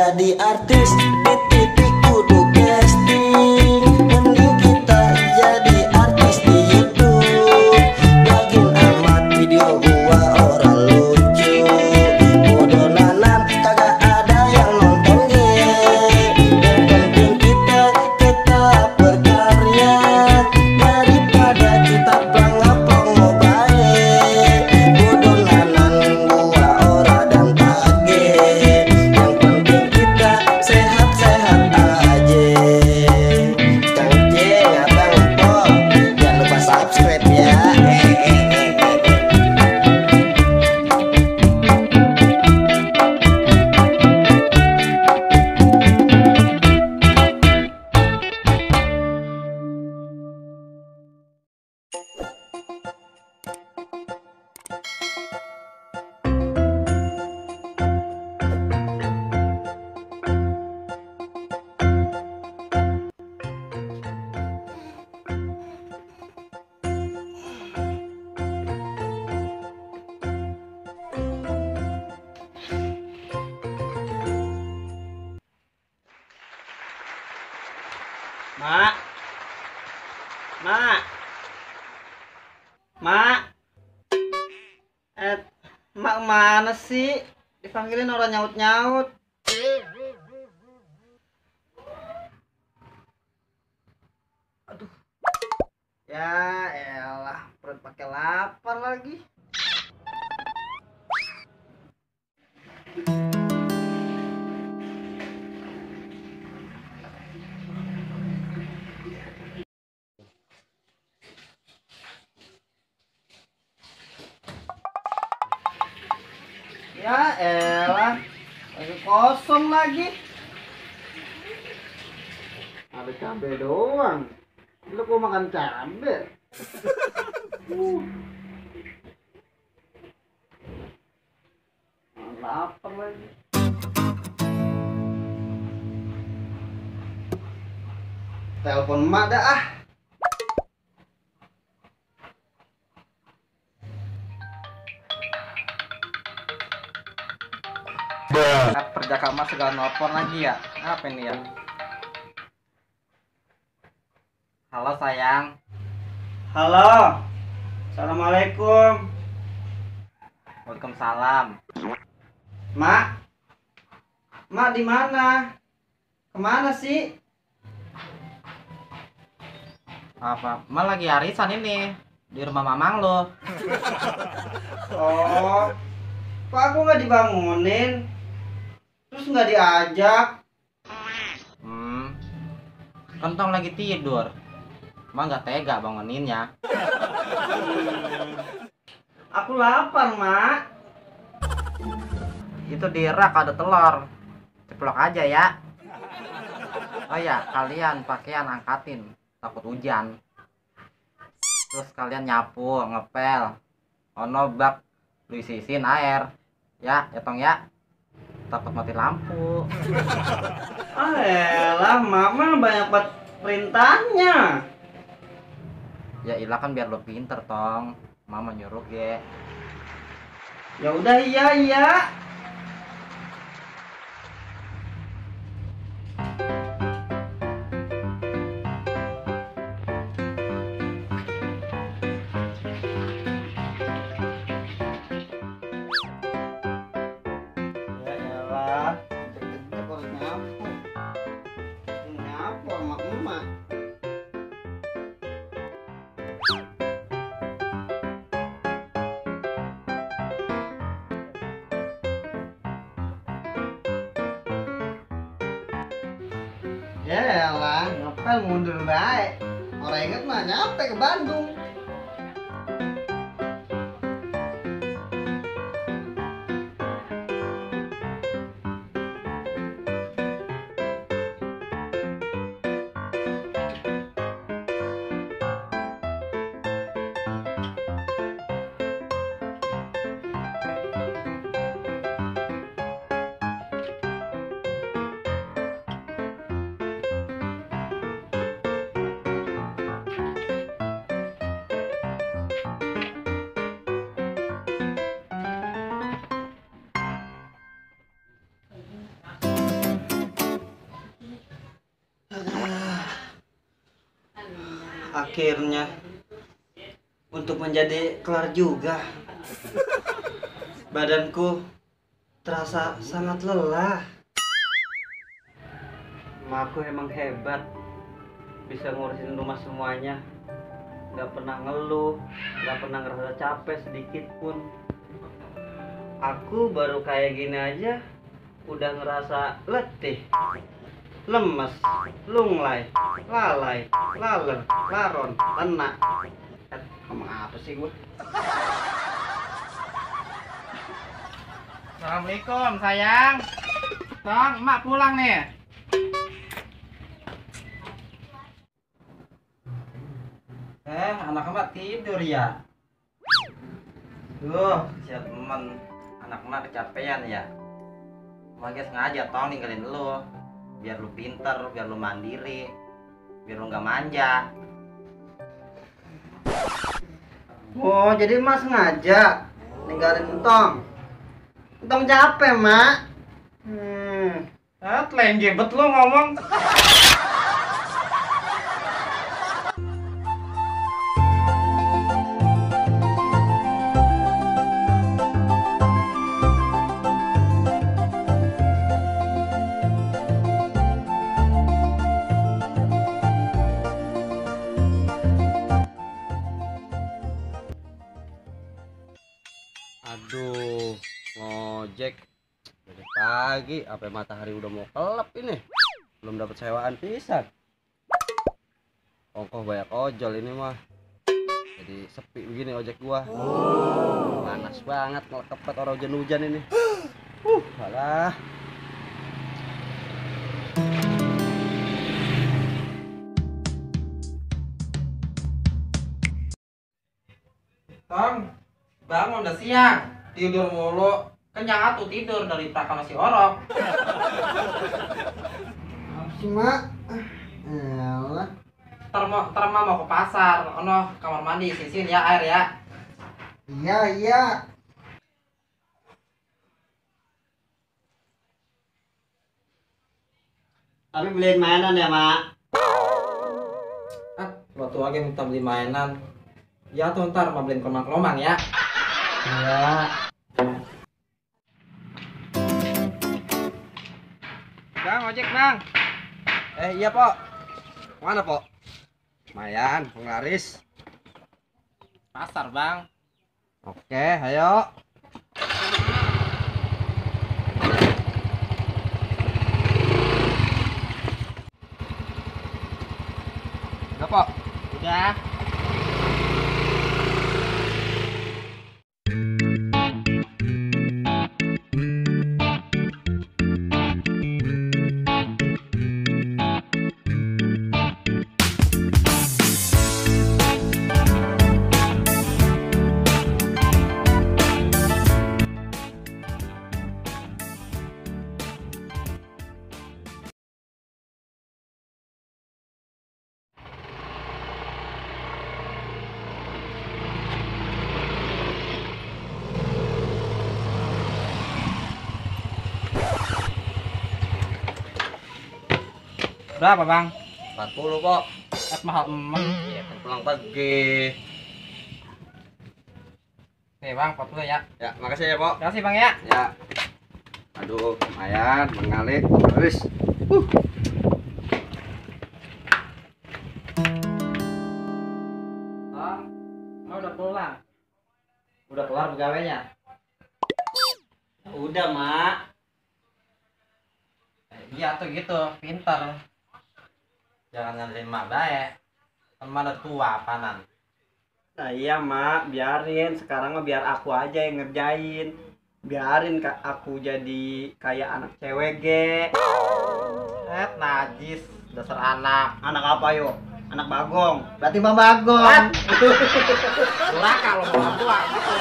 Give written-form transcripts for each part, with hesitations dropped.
jadi artis di TV kudu casting. Mending kita jadi artis di YouTube. Login amat video gua orang lucu. Bodoh nanan kagak ada yang nonton ge. Yang penting kita berkarya daripada kita plong-plong bae. Bodoh nanan gua ora dan page. Yang penting kita sehat-sehat aja. Kang Jeng, Abang Empok, jangan lupa subscribe ya. Mak, mak, mak, mak mana sih? Dipanggilin orang nyaut-nyaut. Aduh, ya elah, perut pakai lapar lagi. Ya elah, lagi kosong lagi. Ada cabai doang. Lu gua makan cabai. Lapar lagi. Telepon emak dah ah. Perjaka mas segala nelfon lagi ya. Apa ini ya? Halo sayang. Halo. Assalamualaikum. Waalaikumsalam. Mak. Mak di mana? Kemana sih? Apa? Mak lagi arisan ini di rumah mamang lo. Oh. Kok aku nggak dibangunin? Terus nggak diajak? Kentong lagi tidur. Mak nggak tega banguninnya. Aku lapar, Mak. Itu di rak ada telur. Ceplok aja ya. Oh ya, kalian pakaian angkatin. Takut hujan. Terus kalian nyapu, ngepel. Ono bak lu isiin air. Ya, Tong ya. Takut mati lampu. Ah elah, mama banyak banget perintahnya. Ya ilah kan biar lo pinter Tong. Mama nyuruh ge. Ya udah iya. Ya elah, ngepel mundur baik. Orang inget mah nyampe ke Bandung. Akhirnya untuk menjadi kelar juga. Badanku terasa sangat lelah. Emakku emang hebat, bisa ngurusin rumah semuanya. Gak pernah ngeluh, gak pernah ngerasa capek sedikit pun. Aku baru kayak gini aja udah ngerasa letih, lemes, lunglai, lalai, laler, laron, lenak. Ngomong apa sih gue? Assalamualaikum sayang. Tong, emak pulang nih. Anak emak tidur ya. Siap temen. Anak emak kecapean ya. Makanya sengaja Tong ninggalin lu. Biar lu pinter, biar lu mandiri, biar lu nggak manja. Oh, jadi Mas sengaja ninggalin Entong. Entong capek, Mak. Telenjeh bet lu ngomong. Aduh, ngojek dari pagi sampai matahari udah mau kelap ini. Belum dapat sewaan pisan. Ongkoh banyak ojol ini mah. Jadi sepi begini ojek gua. Panas banget ngelekepet orang hujan-hujan ini. Alah. Tong, bangun udah siang. Tidur mulu. Kenyang atuh tidur dari prakan si orok. Apa sih, Mak? Elah. Ntar mah mau ke pasar. Ono kamar mandi sisin ya air ya. Iya. Tapi beliin mainan ya, Mak. Waktu lagi minta beli mainan. Ya tuh ntar mau beliin kelomang-kelomang ya. Iya. Bang, ojek, Bang. Iya, Pok. Mana, Pok? Lumayan, penglaris. Pasar bang. Oke, ayo. Udah, Pok? Udah. Berapa bang? 40, Pok. Mahal emang. Iya, kan pulang pergi. Oke bang, 40 ya. Ya, makasih ya, Pok. Terima kasih bang ya. Ya. Aduh, lumayan mengalir terus. Bang, udah pulang. Udah keluar pegawainya. Udah, Mak. Iya tuh gitu, pinter. Jangan ngandelin mak baik. Kan mak udah tua apanan. Nah iya, Mak, biarin. Sekarang mah biar aku aja yang ngerjain. Biarin aku jadi kayak anak cewek ge. Najis, dasar anak. Anak apa yo? Anak Bagong. Berarti Mbak Bagong. Duraka lo mau tua gitu.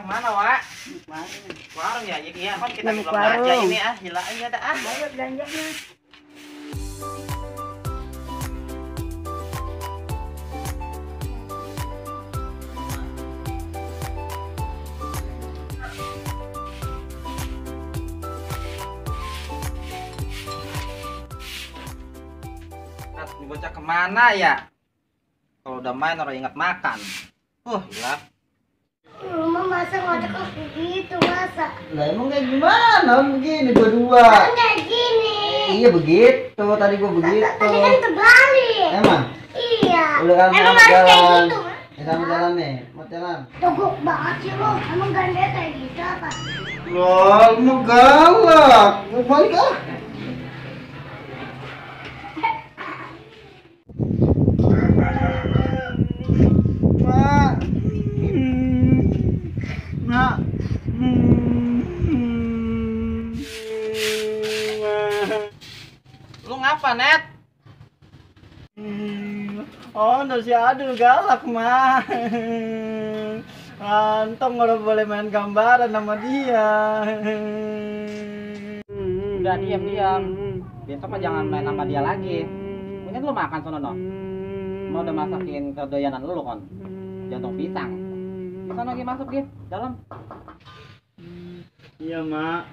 Mana, Wak? Mana? Warung ya, iya kan kita Nemu belum aja warung. ini gila aja dah Ayo belanjanya. Ini bocah kemana ya? Kalau udah main orang ingat makan. Gila. Rumah masa ngajak aku gitu masa? Lah emang kayak gimana begini dua-dua? Kan kayak gini. Iya begitu, tadi gua begitu. Tadi kan terbalik. Emang? Iya. Udah kan Emang mau harus kayak jalan. gitu. Sama jalan nih, mau jalan. Togok banget sih lo. Emang ganda kayak gitu apa? Loh, mau galak. Mau balik ah. Mak. Mak. Lu ngapa, Net? Oh, si Adul galak, mah. Antong udah boleh main gambaran sama dia. Udah diam. Besok mah jangan main sama dia lagi. Mending lu makan sono no. Mau udah masakin kedoyanan lu kon. Jantung pisang. Sono lagi masuk dia dalam. Iya, Mak.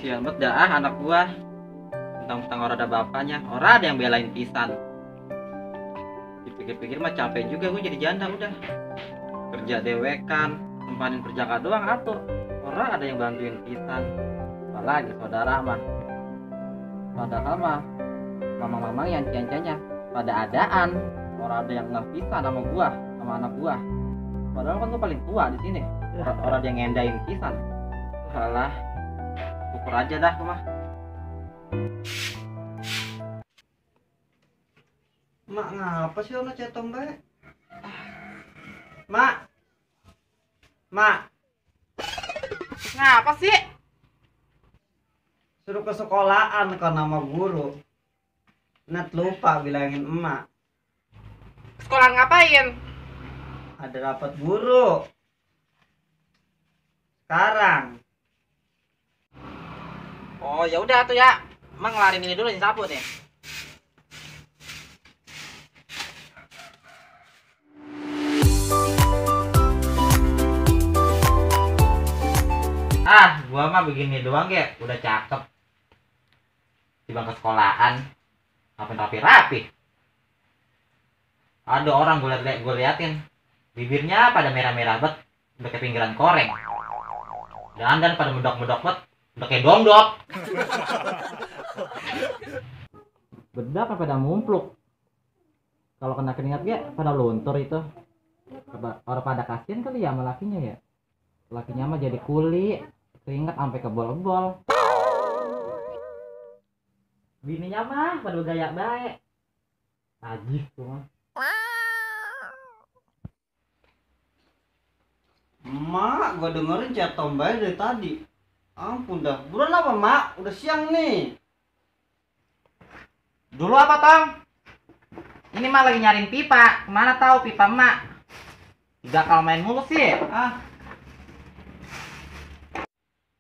Sian banget dah anak gua. Tentang orang ada bapaknya, orang ada yang belain pisan. Dipikir-pikir mah capek juga gue jadi janda udah. Kerja dewekan, tempanin perjaka doang atuh. Orang ada yang bantuin pisan. Apalagi saudara mah. Padahal mah mamang-mamang yang cian-ciannya pada adaan. Orang ada yang ngepisan sama gua, sama anak gua. Padahal kan gua paling tua di sini. Orang ada yang ngendain pisan. Alah, syukur aja dah mah. Mak ngapa sih ono cetong bae? Mak. Mak, Ngapa sih? suruh ke sekolahan kan nama guru. Net lupa bilangin emak. Sekolah ngapain? Ada rapat guru. Sekarang. Oh ya udah tuh ya. Emang ngelarin ini dulu nih sapu nih. Gua mah begini doang ya, udah cakep. Di bangku sekolahan, ngapain rapi-rapi. Ada orang gue liatin, bibirnya pada merah-merah bet, udah kayak pinggiran koreng. Dan pada medok-medok bet, udah kayak dongdok. Bedak apa pada mumpluk. Kalau kena keringat ya pada luntur itu. Orang pada kasihan kali ya sama lakinya ya. Lakinya mah jadi kuli, keringat sampai kebol-bol. Bininya mah pada gaya baik. Najis tuh mah. Mak, gua dengerin cetong bae dari tadi. Ampun dah. Buruan apa, Mak? Udah siang nih. Dulu apa, Tong? Ini mah lagi nyariin pipa. Kemana tahu pipa emak? Tidak kalau main mulu sih.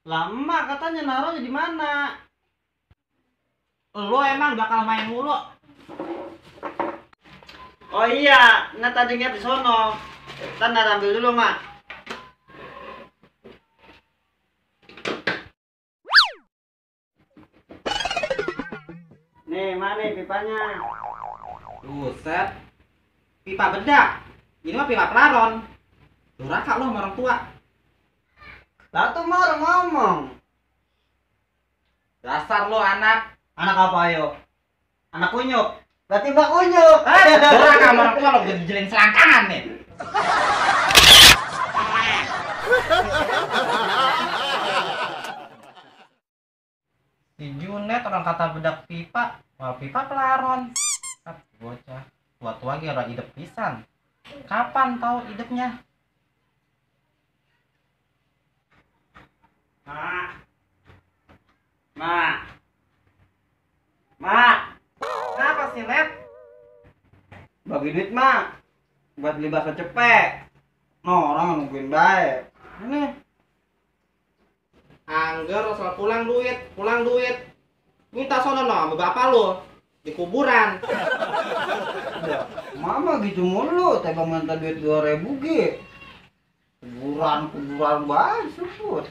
Lah, Mak katanya naruhnya di mana? Lo emang bakal main mulu. Oh iya, nah tadi ingat di sono. Ntar ambil dulu, Mak. Nih, mana pipanya? Buset. Pipa bedak. Ini mah pipa pelaron. Durhaka lo sama orang tua. Lah tuh mah orang ngomong. Dasar lo anak. Anak apa ayo? Anak kunyuk. Berarti Mbak kunyuk. Durhaka sama orang tua lo udah dijelin selangkangan nih. Si Junet orang kata bedak pipa. Wah, pipa pelaron. Bocah. Tua-tua lagi orang hidup pisan. Kapan tahu hidupnya? Mak. Mak. bagi duit mak buat beli bakso cepek. No, orang nungguin baik. Ini Angger soal pulang duit. Minta sono no sama bapak lu di kuburan. ya, mama gitu mulu, tebang minta duit 2.000 ge. Kuburan baik sebut.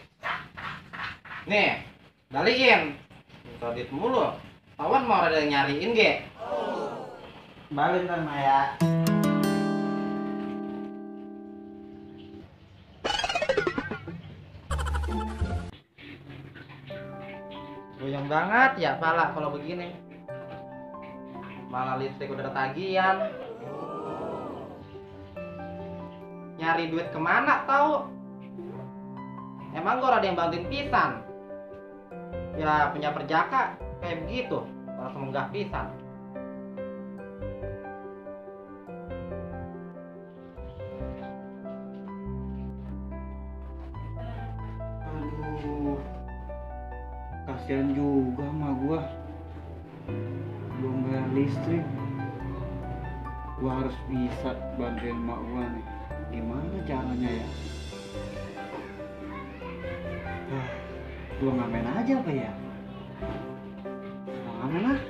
Nih, balikin. Minta duit mulu. Tawan mau ada yang nyariin ge. Balik ntar Maya. Goyang banget ya pala kalau begini. Malah listrik udah ketagihan. Nyari duit kemana tahu? Emang gua ada yang bantuin pisan? Ya punya perjaka kayak begitu, langsung menggah pisan. Aduh, kasihan juga sama gua, belum bayar listrik. Gua harus bisa bantuin mak gua nih. Gimana caranya ya? Gua ngamen aja apa ya? Gua ngamen ah.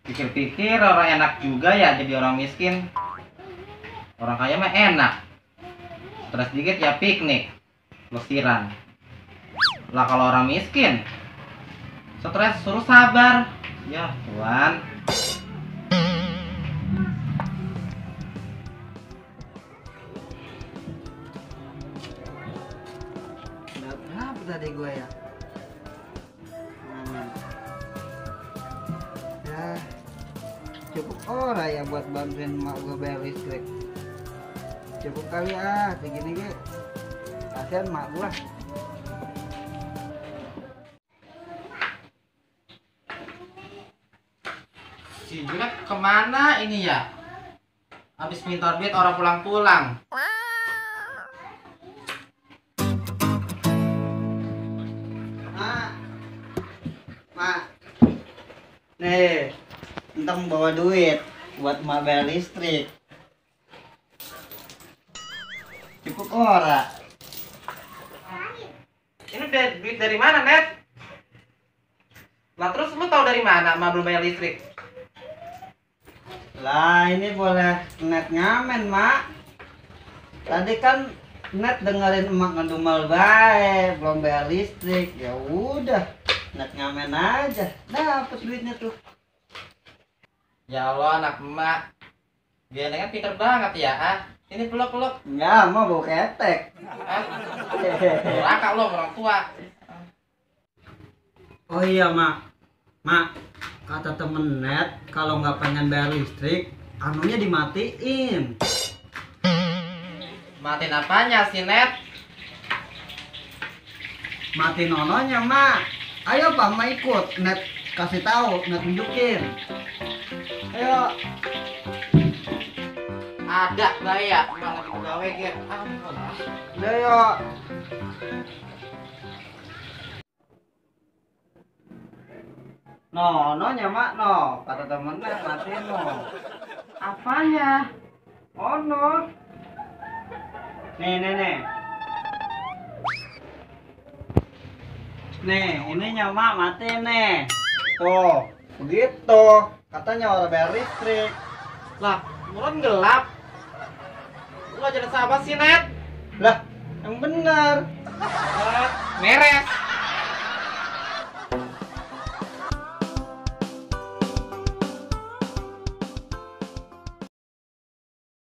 Pikir-pikir orang enak juga ya jadi orang miskin. Orang kaya mah enak. Stres dikit ya piknik, lesiran. Lah kalau orang miskin, stres suruh sabar. Ya Tuhan. Udah berapa tadi gua ya? Ya, cukup ora ya buat bantuin mak gua bayar listrik. Cukup kali segini ge. Kasihan mak gua. Si Junet kemana ini ya? Habis minta duit orang pulang-pulang. Mak, nih, entang bawa duit buat mak bayar listrik. Cukup ora? Ini duit dari mana, Net? Lah terus lu tahu dari mana emak belum bayar listrik? Lah ini boleh net ngamen mak. Tadi kan net dengerin emak ngedumel baik, belum bayar listrik. Ya udah, net ngamen aja, dapet duitnya tuh. Ya Allah anak emak. Genengan pinter banget ya, ah. Ini peluk-peluk. Ya, mau bau ketek. Ah. Raka lo orang tua. Oh iya mak, mak, kata temen net kalau nggak pengen bayar listrik, anunya dimatiin. Matiin apanya si Net? Mati nononya mak. Ayo pak, mak ikut. Net kasih tahu, net tunjukin. Ayo. Ada nggak ya? Emak lagi gawe gitu. Ampun. Udah yuk. Nononya mak, no. Kata temen net matiin no. Apanya? Oh no. Nih. Nih, ininya mak mati nih. Tuh, begitu. Katanya orang bayar listrik. Lah, bulan gelap. Lu aja sahabat si Net. Lah, yang benar. Meres.